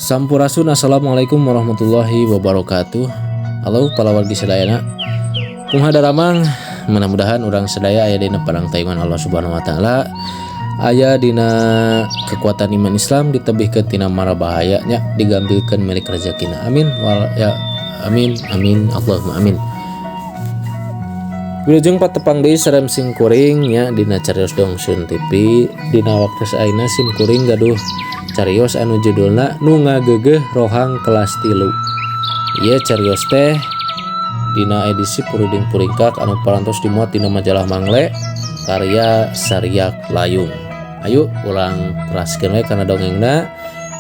Sampurasun assalamualaikum warahmatullahi wabarakatuh. Halo palawargi sadayana. Kumaha daramang? Mudah-mudahan urang sadaya aya dina parangtayungan Allah Subhanahu wa taala. Aya dina kekuatan iman Islam ditebihkeun tina mara bahaya nya digambilkeun milik rezekina. Amin wal ya amin amin Allahumma amin. Wilujeng patepang deui sareng sim kuring nya dina Carios Dongsun TV dina waktu ayeuna sim kuring gaduh carios anu judulna nu ngageugeuh rohang kelas 3. Ieu carios teh dina edisi Puriding Puringkak anu parantos dimuat dina majalah Mangle karya Sariak Layung. Ayo urang teraskeun we kana dongengna.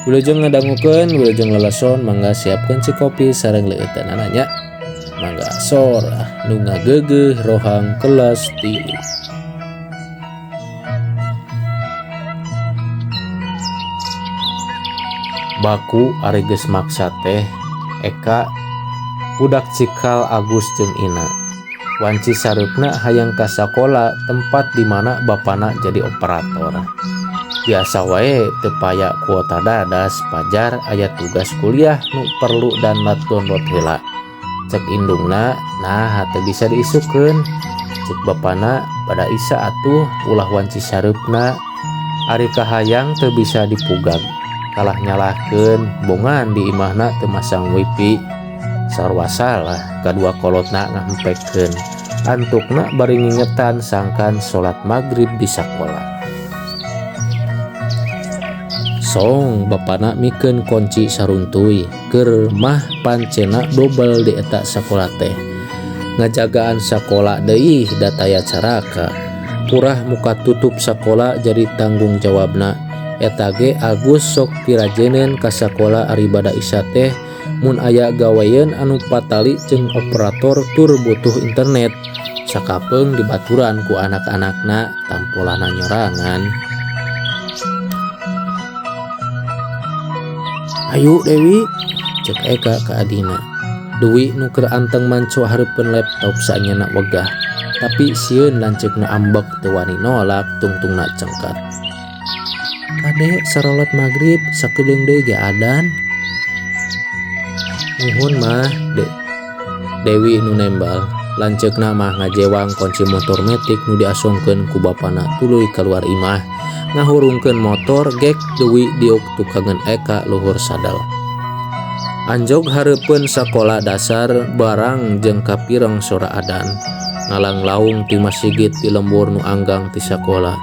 Wilujeng ngadangukeun, wilujeng lalason, mangga siapkeun cikopi sareng leueuteunana nya. Mangga sor nu ngageugeuh rohang kelas 3. Baku ari geus maksa teh Eka budak cikal Agus jeung Ina. Wanci sareupna hayang ka sakola tempat di mana bapana jadi operator. Biasa wae teu paya kuota dadas pajar aya tugas kuliah nu perlu download download heula. Cek indungna nah teu bisa diisukeun. Cek bapana pada isa atuh ulah wanci sareupna ari kahayang teu bisa dipugag. Kalah nyalahkeun bongan di imahna teu masang wifi. Sarua salah kadua kolotna ngampekeun. Antukna bari ngingetan sangkan salat magrib di sakola. Song bapana mikeun kunci saruntuy keur mah pancena dobel di eta sakola teh. Ngajagaan sakola deui dataya caraka. Purah muka tutup sakola jadi tanggung jawabna. Eta ge Agus sok pirajenen ka sakola ari bada isa teh mun aya gawean anu patali jeung operator tur butuh internet. Sakapeung dibaturan ku anak-anakna tampolana nyorangan. Ayu Dewi, cek Eka ka adina. Dewi nu keur anteng manco hareupeun laptop saenyana wegah, tapi sieun lanceukna ambek teu wani nolak tungtungna cengkat. Kade sarolat magrib sakedeung deui ge adan. Nuhun mah Dewi nu nembal. Lanceukna mah ngajewang kunci motor metik nu diasongkeun ku bapana tuluy kaluar imah. Ngahurungkeun motor gek Dewi diuk tukangeun Eka luhur sadal. Anjog hareupeun sakola dasar barang jeung kapireng sora adan. Ngalanglaung ti masigit di lembur nu anggang ti sakola.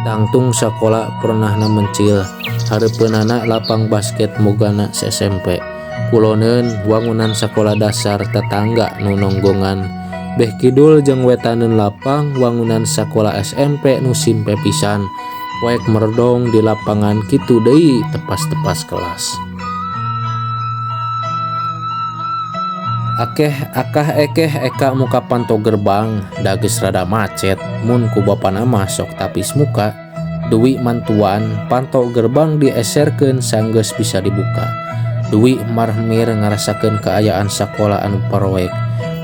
Tangtung sakola pernahna mencil. Hareupeunana lapang basket mogana SMP. Kuloneun wangunan sakola dasar tetangga nu nonggongan. Beh kidul jeung wetaneun lapang wangunan sakola SMP nu simpe pisan. Poek merdong di lapangan kitu deui tepas-tepas kelas. Akeh akah ekeh Eka muka panto gerbang da geus rada macet mun ku bapana mah sok tapis muka. Dewi mantuan panto gerbang dieserkeun sanggeus bisa dibuka. Dewi marmir ngarasakeun kaayaan sakola anu paroek.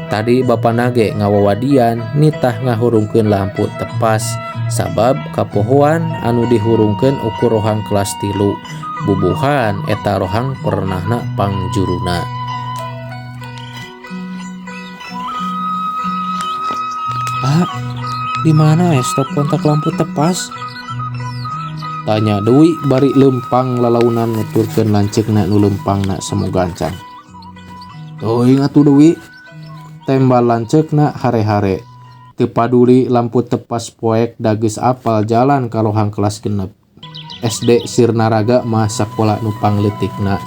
Tadi bapana ge ngawawadian nitah ngahurungkeun lampu tepas sabab kapohoan anu dihurungkeun ukur rohang kelas 3. Bubuhan eta rohang pernahna pangjuruna. Ah, di mana ya stop kontak lampu tepas? Tanya Dewi bari lempang lalaunan nuturkeun lanceukna nu lempangna semu gancang. Teuing atuh Dewi, tembal lanceukna hare-hare. Teu paduli lampu tepas poek da geus apal jalan ka rohang kelas 6. SD Sirnaraga mah sakola nu pangleutikna.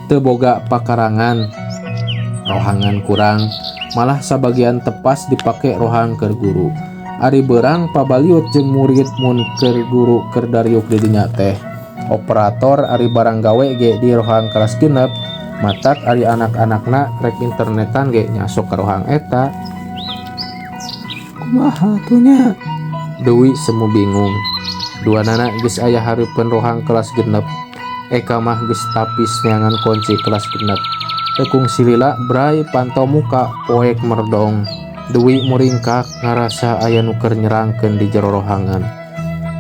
Teu boga pakarangan, rohangan kurang, malah sabagian tepas dipake rohang keur guru. Ari beurang pabaliut jeung murid mun keur guru keur dariuk di dinya teh. Operator ari barang gawe ge di rohang kelas 6, matak ari anak-anakna rek internetan ge nyasok ka rohang eta. Kumaha atuh nya? Dewi semu bingung. Duanana geus aya hareupeun rohang kelas 6. Eka mah geus tapis neangan kunci kelas 6. Tekung silila bray panto muka poek merdong. Dewi muringkak ngarasa aya nu keur nyerangkeun di jero rohangan.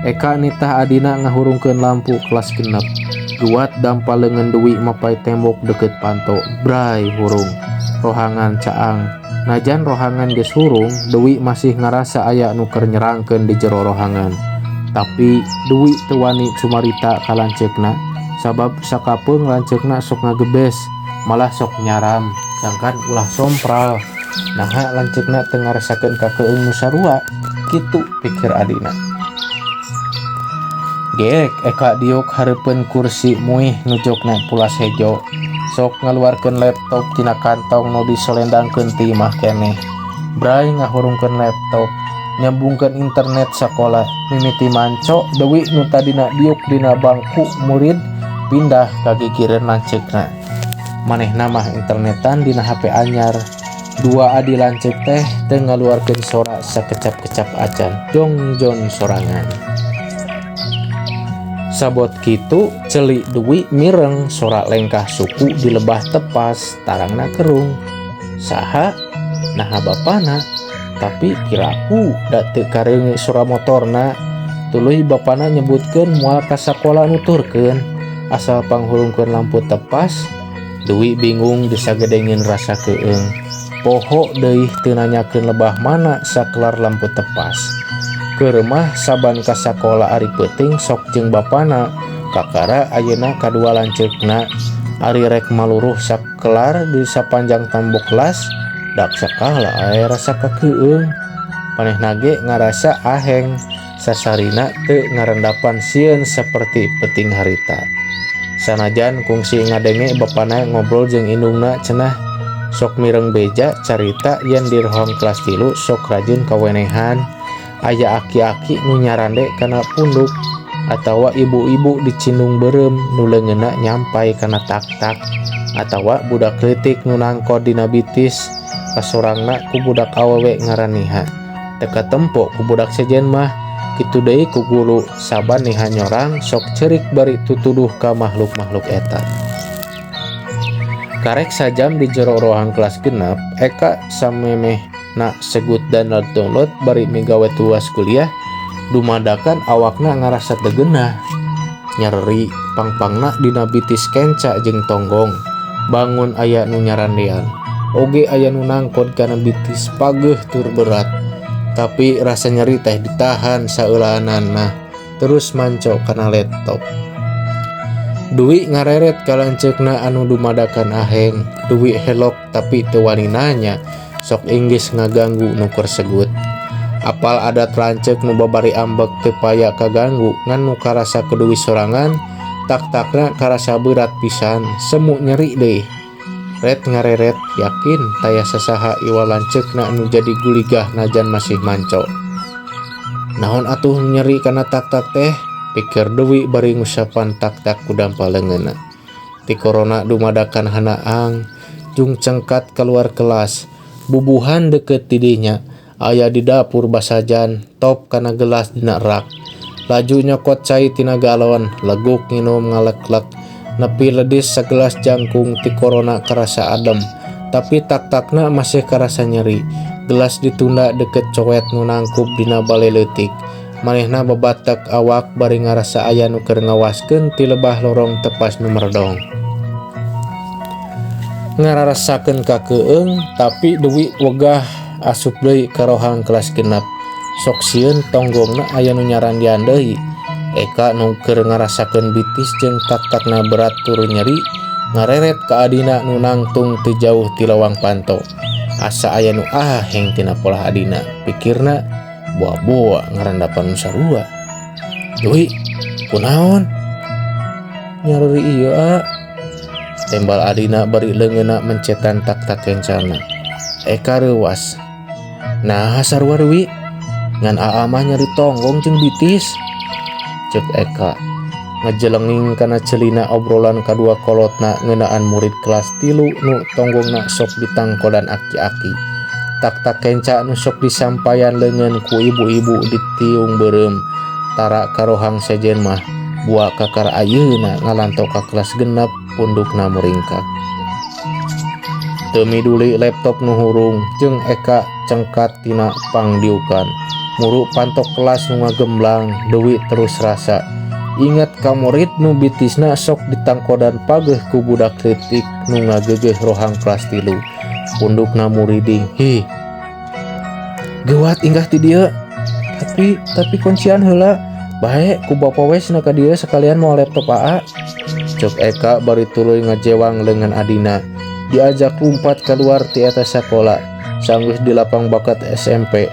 Eka nitah adina ngahurungkeun lampu kelas 6. Guat dampa leungeun Dewi mapay tembok deukeut panto. Bray hurung. Rohangan caang. Najan rohangan geus hurung, Dewi masih ngarasa aya nu keur nyerangkeun di jero rohangan. Tapi Dewi teu wani cumarita ka lanceukna sabab sakapeung lanceukna sok ngagebes, malah sok nyaram sangkan ulah sompral. Naha lanceukna teu ngarasakeun kakeung nu sarua? Kitu pikir adina. Geek Eka diuk hareupeun kursi muih nu jokna pulas hejo. Sok ngaluarkeun laptop tina kantong nu disolendangkeun ti imah keneh. Bray ngahurungkeun laptop, nyambungkeun internet sakola. Mimiti manco, Dewi nu tadina diuk dina bangku murid pindah ka gigireun lanceukna. Manehna mah internetan dina hape anyar. Dua adi lanceuk teh teu ngaluarkeun sora sakecap-kecap acan, jongjon sorangan. Sabot kitu ceuli Dewi mireng sora lengkah suku di lebah tepas tarangna kerung. Saha? Naha bapana? Tapi piraku da teu kareunge sora motorna. Tuluy bapana nyebutkeun moal ka sakola nuturkeun asal panghurungkeun lampu tepas. Dewi bingung disagedengin rasa keung. Poho deui teu nanyakeun lebah mana sakelar lampu tepas. Keur mah saban ka sakola ari peuting sok jeung bapana, kakara ayeuna kadua lanceukna. Ari rek maluruh sakelar di sapanjang tembok kelas, dak sakala aya rasa kakeueung. Manehna ge ngarasa aheng, sasarina teu ngarendapan sieun saperti peuting harita. Sanajan kungsi ngadenge bapana ngobrol jeung indungna cenah sok mireng beja carita yen di rohang kelas 3 sok rajin kawenehan. Aya aki-aki nu nyarande kana punduk atawa ibu-ibu dicindung beureum nu leungeunna nyampai kana tak-tak atawa budak leutik nu nangkod dina bitis kasorangna ku budak awewe ngaran Niha. Teu katempo ku budak sejen mah kitu deui ku guru saban Niha nyorang sok ceurik bari tutuduh ka makhluk-makhluk eta. Karek sajam di jero rohang kelas 6, Eka samemehna segut download bari migawe tugas kuliah, dumadakan awakna ngarasa teu geunah. Nyereri pangpangna dina bitis kenca jeung tonggong. Bangun aya nu nyarandean. Oge aya nu nangkod kana bitis pageuh tur berat. Tapi rasa nyeri teh ditahan saeulaanana, terus manco kana laptop. Dwi ngareret ka lanceukna anu dumadakan aheng. Dwi helok tapi teu wani nanya, sok inggis ngaganggu nu keur segut. Apal adat lanceuk nu babari ambek teu paya kaganggu ngan nu karasa ku Dwi sorangan, tak-takna karasa berat pisan, semu nyeri deui. Ret ngareret yakin taya sasaha iwa lanceukna nu jadi guligah najan masih manco. Naon atuh nyeri kana tak-tak teh? Pikir Dewi bari ngusapan tak-tak ku dampa leungeunna. Ti korona dumadakan hanaang, jung cengkat keluar kelas. Bubuhan deukeut ti dinya, aya di dapur basajan, top kana gelas dina rak. Laju nyokot cai tina galon, leguk nginum ngaleklek. Nepi ledis sagelas jangkung ti korona karasa adem, tapi tak-takna masih karasa nyeri. Gelas ditunda deukeut coet nu nangkub dina bale leutik. Manehna babatek awak bari ngarasa aya nu keur ngawaskeun ti lebah lorong tepas nu meredong. Ngararasakeun kakeueung tapi Dewi wegah asup deui ka rohang kelas 6. Sok sieun tonggongna aya nu nyarandian deui. Eka nu keur ngarasakeun bitis jeung tak-takna berat tur nyeri, ngareret ka adina nu nangtung teu jauh ti lawang panto. Asa aya nu aheng tina polah adina, pikirna boa-boa ngarandapan nu sarua. Dewi, kunaon? Nyareri ieu a. Tembal adina bari leungeunna mencetan tak-tak kencana. Eka reuwas. Nah, sarua Dewi, ngan aa mah nyeri tonggong jeung bitis. Ceuk Eka ngejelenging kana celina obrolan kadua kolotna ngeunaan murid kelas 3 nu tonggongna sok ditangkodan aki-aki. Tak-tak kenca nu sok disampayan leungeun ku ibu-ibu ditiung beureum. Tara karohang sejen mah bua kakara ayeuna ngalanto ka kelas 6 pundukna muringkak. Teu miduli laptop nu hurung jeung Eka cengkat tina pangdiukan. Muru pantok kelas nu ngagemblang, Dewi terus rasa. Inget ka murid nu bitisna sok ditangkodan pageuh ku budak leutik nu ngageugeuh rohang kelas 3. Pundukna muriding. Hih. Geuwat inggah ti dieu. Tapi kuncian heula. Bae ku bapa we cenah ka dieu sekalian mawa laptop aa. Cek Eka bari tuluy ngajewang leungeun adina. Diajak lumpat keluar ti eta sakola. Sanggeus di lapang bakat SMP.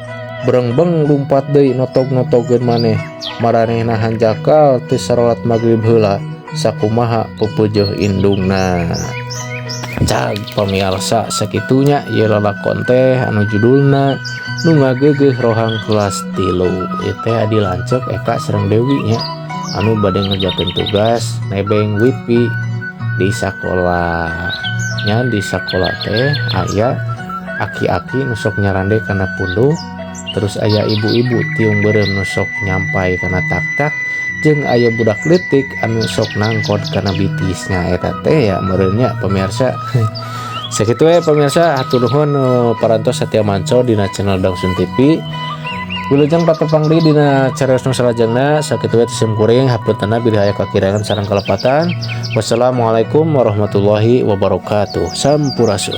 Berengbeng lumpat deui notog-notogeun maneh. Maranehna hanjakal teu sarolat magrib heula. Sakumaha pepeujeuh indungna. Cag pamiarsa, sakitunya ieu lalakon teh anu judulna Nu Ngageugeuh Rohang Kelas 3. Ieu teh adi lanceuk Eka sareng Dewi nya anu bade ngerjakeun tugas nebeng wifi di sakola nya. Di sakola teh aya aki-aki nu sok nyarande kana punduk, terus aya ibu-ibu tiung beureum nu sok nyampai kana taktak, jeung aya budak leutik anu sok nangkod kana bitisnya. Eta teh ya meureun nya, pemirsa. Sakitu we, pemirsa. Hatur nuhun parantos satia manco dina channel Dangsun TV. Wilujeng patepang deui dina carios nu salajengna. Sakitu we ti sim kuring, hapuntenna bilih aya kakirangan sareng kalepatan. Wassalamualaikum warahmatullahi wabarakatuh. Sampurasun.